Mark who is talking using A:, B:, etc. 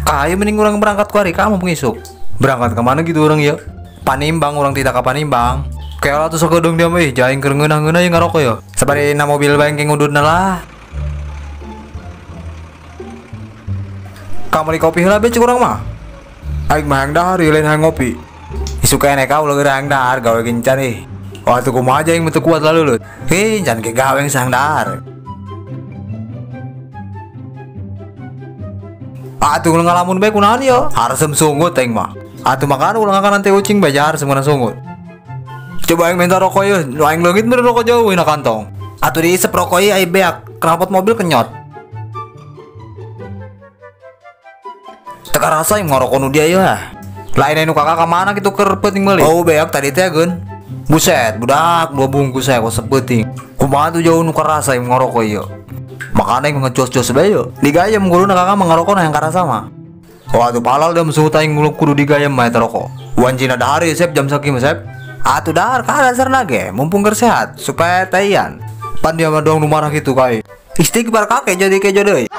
A: Kayak mending orang berangkat ku hari kamu pengisuk. Berangkat kemana gitu orang ya? Panimbang orang tidak ke Panimbang. Kayak tuh sekedung dia mah jaing keur ngeunah-ngeunah yang ngarokok ya. Sabari na mobil bae engke ngududna lah. Kamari kopi heula be cek urang mah. Aing mah hayang dahar ieu lain hayang ngopi. Isuk keneh ka ulah hayang dahar gawe gencan ih. Wah tuh kumaha aja yang teu kuat lalu leuleut. Hei can ge gawe sang dahar. Atuh ulah ngalamun bae kunaon yo. Harsem sungut aing mah. Atuh makan ulah ngakanan teh ucing bae harsem kana sungut. Coba aing minta rokok yeuh, nu aing leungit meureun rokok jauh na kantong. Atuh diisep rokok ieu ai beak, knalpot mobil kenyot. Teu karasa aing ngarokok nu dia yeuh. Lain anu kakak ka mana kitu keur peuting meuli. Oh beak tadi teh geun. Buset, budak dua bungkus saya kok sepeuting. Kumaha tuh jauh nu karasa aing ngarokok ieu. Makana aing ngejos-jos bae yeuh. Digayem guruna kakak mah ngarokok yang karasa mah. Waduh palal dia musuh aing kudu digayem mah eta rokok. Wancina dahar ieu sep jam sakieu mah sep. Atuh dahar ka dasarna ge mumpung keur sehat supaya taian. Pan dia mah doang nu marah kitu ka aing. Istighfar kakek jadi kejo deui.